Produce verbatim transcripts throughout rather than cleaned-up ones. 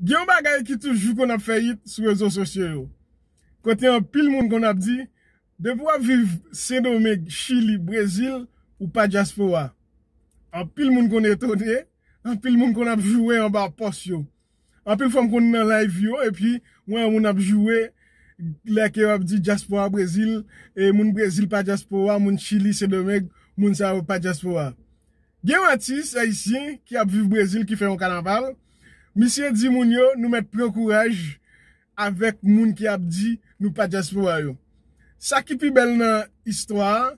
Gen yon bagay ki toujou konn ap fè hit sou rezo sosyo yo. Kote anpil moun konn ap di, depi w ap viv Sendomeng, Chili, Brezil, ou pa dyaspora. Anpil moun konn etone, anpil moun konn ap joure anba pòs yo. Anpil fwa m konn nan live yo, epi mwen wè moun ap joure, lè ke yo ap di dyaspora Brezil, e moun Brezil pa dyaspora, moun Chili, Sendomeng, moun sa yo pa dyaspora. Gen yon atis ayisyen ki ap viv Brezil ki fè yon kanaval. Misye di moun yo, nou mèt pran kouraj avèk moun ki ap di nou pa dyaspora yo. Sa ki pi bèl nan istwa a,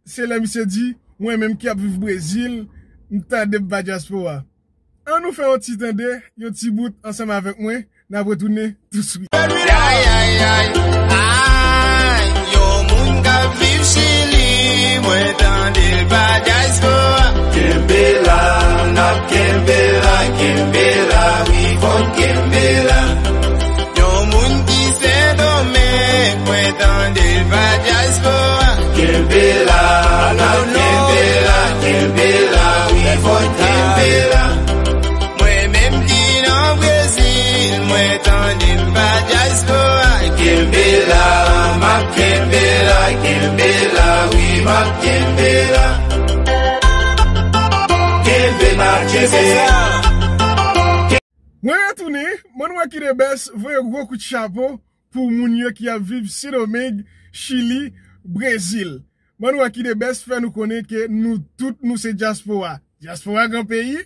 se lè misye di, mwen menm ki ap viv Brezil, m tande m pa dyaspora. An nou fè yon ti tande, yon ti bout ansanm avèk mwen, n ap retounen touswit. Ay, ay, ay, ay, yon moun k ap viv Chili, mwen tande l pa dyaspora. Kenbe la, n ap kenbe la, kenbe la, wi, fò n kenbe la. Yon moun ki Sendomeng, mwen tande l pa dyaspora. Kenbe la, n ap kenbe la, kenbe la, wi, fò n kenbe la. Mwen menm ki nan Brezil, mwen tande m pa dyaspora. Kenbe la, m ap kenbe la, kenbe la, wi, m ap kenbe la. Kenbe la, kenbe la. Mwen retounen, mwen wè ki de bès, voye gwo kout chapo pou moun yo ki ap viv Sendomeng, Chili, Brezil. Mwen wè ki de bès fè nou konnen ke nou tout nou se dyaspora. Dyaspora gran peyi,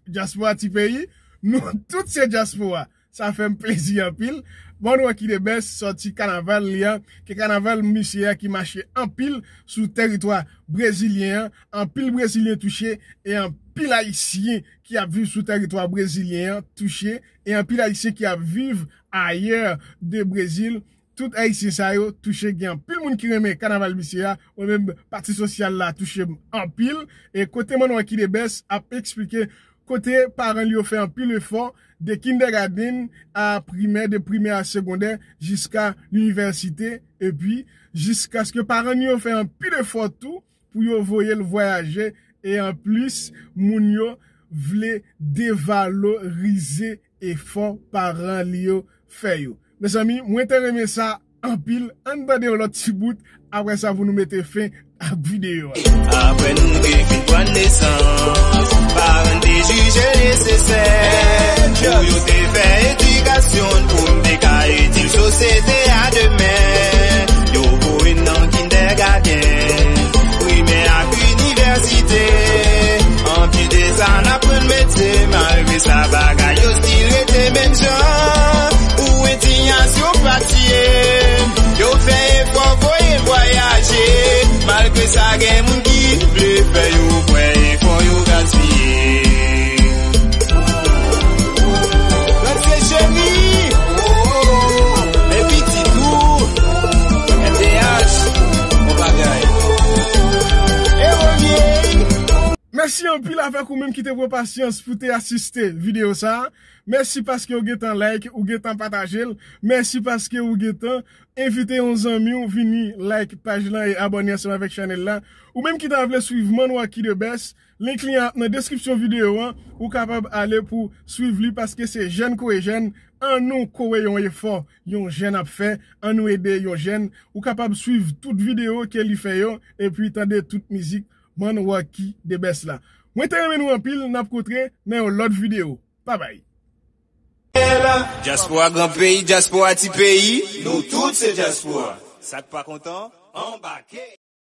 dyaspora ti peyi, nou tout se dyaspora. Sa fè m plezi anpil. Mwen wè ki de bès sòti kanaval li an, ke kanaval misye a ki mache anpil sou tèritwa brezilyen an, anpil brezilyen touche, e anpil ayisyen ki ap viv sou tèritwa brezilyen an touche, e anpil ayisyen ki ap viv ayè de Brezil, tout ayisyen sa yo touche, gen anpil moun ki renmen kanaval misye a, mwen menm pati sosyal la touche m anpil, e kote mwen wè ki de bès ap eksplike kote paran li yo fè anpil efò de kindergarten a primè, de primè a segondè, jiska linivèsite, epi jiskaske paran li yo fè anpil efò tou pou yo voye l vwayaje, e anplis, moun yo vle devalorize efò paran li yo fè yo. Mezanmi, mwen te renmen sa anpil. Ann tande yon lòt ti bout, apre sa pou nou mete fen ak videyo a. Apre nou te fin pran nesans, paran te jije nesesè pou yo te fè edikasyon n pou n te ka itil sosyete a demen. Yo voye n nan kindègaden, primè ak inivèsite. Anpil de sa n aprann metye, malgre sa bagay yo stil rete menm jan. Ou endinyasyon pa tiye m, yo fè efò voye vwayaje. Malgre sa gen moun ki vle fè yo kwè efò yo gaspiye. Gad se cheri, men pitit ou, M D H, bon bagay. E Romye. Mèsi anpil avèk ou menm ki te pran pasyans pou te asiste videyo sa a. Mèsi paske ou gentan like, ou gentan pataje l. Mèsi paske ou gentan envite yon zanmi w vini like paj lan e abòne ansanm avèk chanèl la. Ou menm ki ta vle swiv Manwaki The Best, link li an ap nan deskripsyon videyo an. Ou kapab ale pou swiv li paske se jèn kore jèn. An nou kore yon efò yon jèn ap fè. An nou ede yon jèn. Ou kapab swiv tout videyo ke li fè yo epi tande tout mizik Manwaki The Best la. Mwen te renmen nou anpil, n ap kontre nan yon lòt videyo. Babay. Dyaspora gran peyi, dyaspora ti peyi. Nou tout se dyaspora. Sa k pa kontan, anbake.